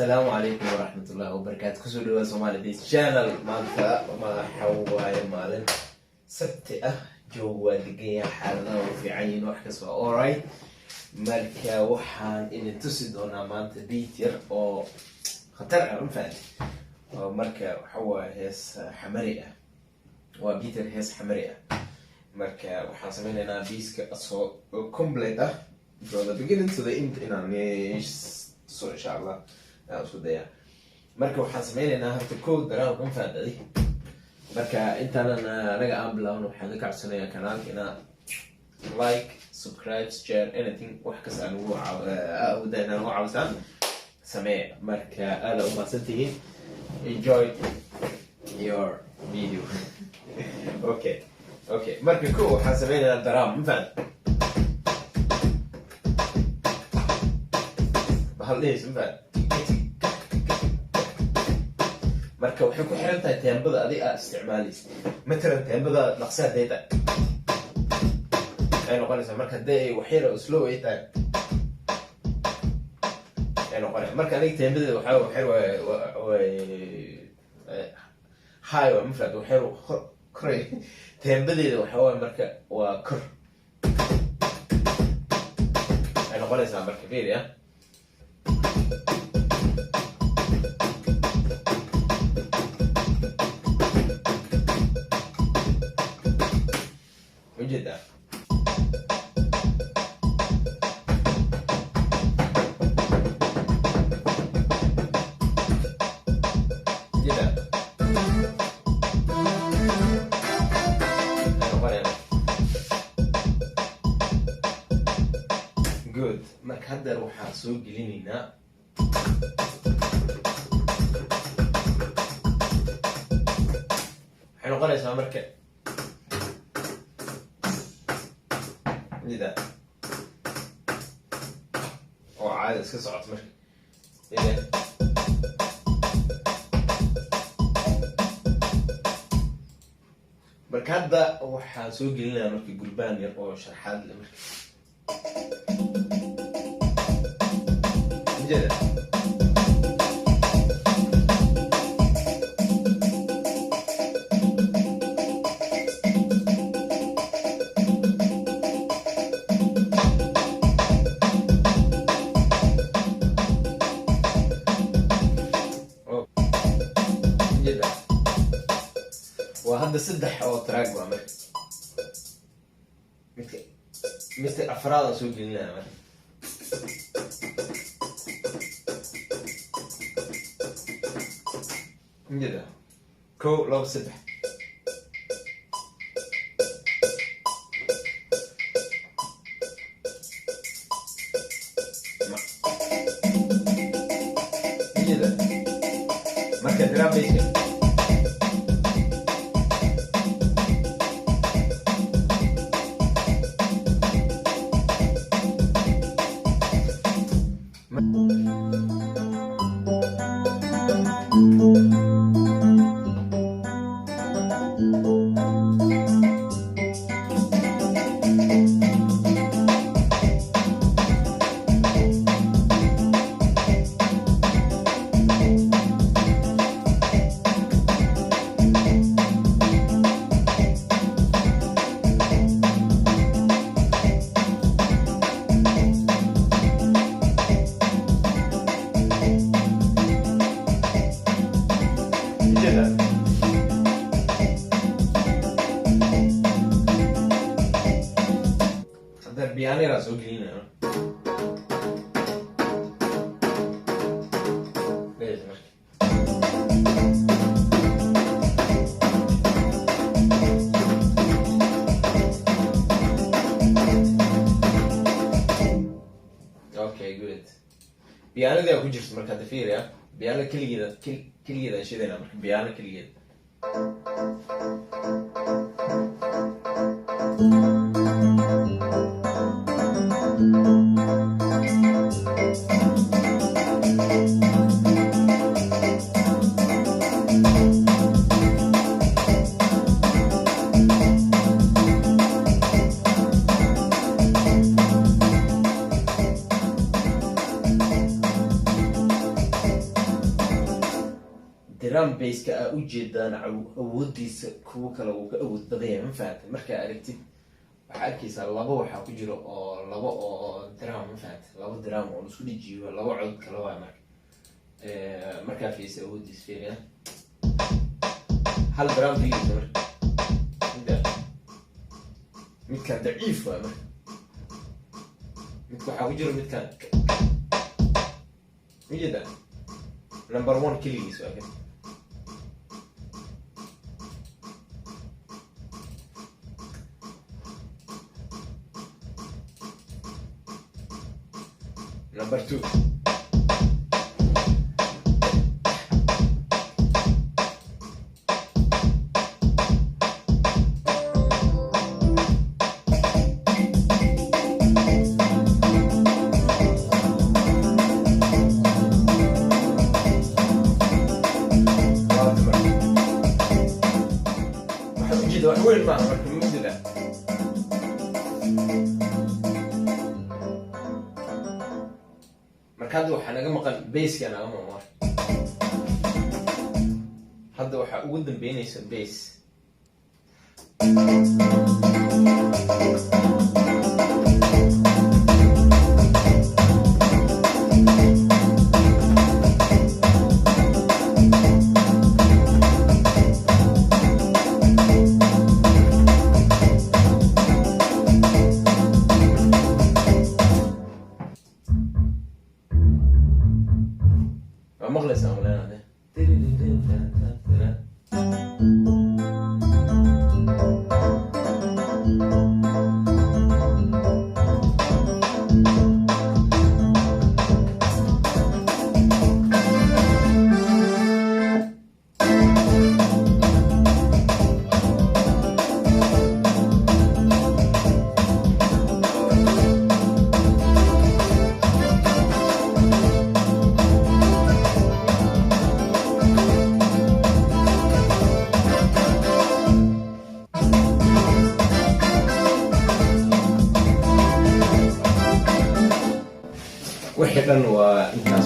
Asalaamu calaykum waraxmatullaahi wabarakaatu. Kusoo dhawaad Somali Days Channel. Maanta waxa waaye maalin Sabti ah. Joog waa degan yahay, xaaladaha waa fiican yihiin, wax kasta waa alright. Marka waxaan idin tusi doonaa maanta beat yar oo khatar ah, ma fahanti? Oo marka waxa waaye hees xamari ah, waa beat yar, hees xamari ah. Marka waxaan sameynaynaa beatka asoo complete ah, from the beginning to the end, inaan tuso insha Allah aan isku dayaa. Marka waxaan sameynaynaa horta kow daraamka, ma fahantaday? Marka intaanan anaga aan bilaabno, waxaan ka codsanayaa kanaalka inaa like, subscribe, share, anything, wax kasta aan ugu awooda inaan ugu caawisaan samee. Marka aada u mahadsan tihiin. Enjoy your video. Okay, marka kow waxaan sameynaynaa drum, ma fahant? Bahal dhehaysa, ma fahant? Marka waxay ku xiran tahay tempoda adig aad isticmaalaysa. Matalan, tempoda dhaqsi hadday tahay ay noqonaysaa. Marka hadday ay waxyar oo slow ay tahay ay noqonaya. Marka aniga tempodeeda waxaa waxyar way high waa, ma fahamta? Waxyar koray tempodeeda waxa waay. Marka waa kor ay noqonaysaa. Marka fiiri ah. Ujeedaa? Ujeedaa? Ay noqonayaan. Good. Marka haddeer waxaan soo gelinaynaa, waxay noqonaysaa marka ujeedaa oo caadi iska socoto. Marka ide marka hadda waxaan soo gelinayaa marka gurbaan yar oo sharxaad leh. Marka ujeeda. Ujeeda, waa hadda saddex oo track waa. Marka midka afraad soo gelinaya marka. Ujeeda? Kow, laba, saddex. Ujeeda? Marka drum bass. Ujeeda? Hadda piano yaraa soo gelinaya. Dhegeysa marka. Okay, good. Pianadii aa ku jirto. Marka hadda fiiriya, piano keligeeda, keligeeda aan shidayna. Marka piano keligeeda. Drum basska aa ujeedaan awoodiisa kuwo kale uu ka awood badan yahay, ma fahantay? Markaa aragtid, waxaa arkaysaa labo, waxaa ku jiro oo labo oo drum, ma fahantay? Labo drum oo laisku dhejiyo, labo cod kala waay. Marka markaa fiirsa awoodiisa, fiiriya hal drum fiirisa. Marka mida midkan daciif waay. Marka midka waxaa ku jiro midkan ujeeda number one keligiis waa kan. Number two. Labaatan marka. Waxaa ujeeda wax weyn maaha marka, ma ujeeda? Marka hadda waxaa naga maqan basska, naga maqan. Marka hadda waxaa ugu dambeynaysa bass. Waa maqlaysaa maleenade. Wixii dhan waa intaas.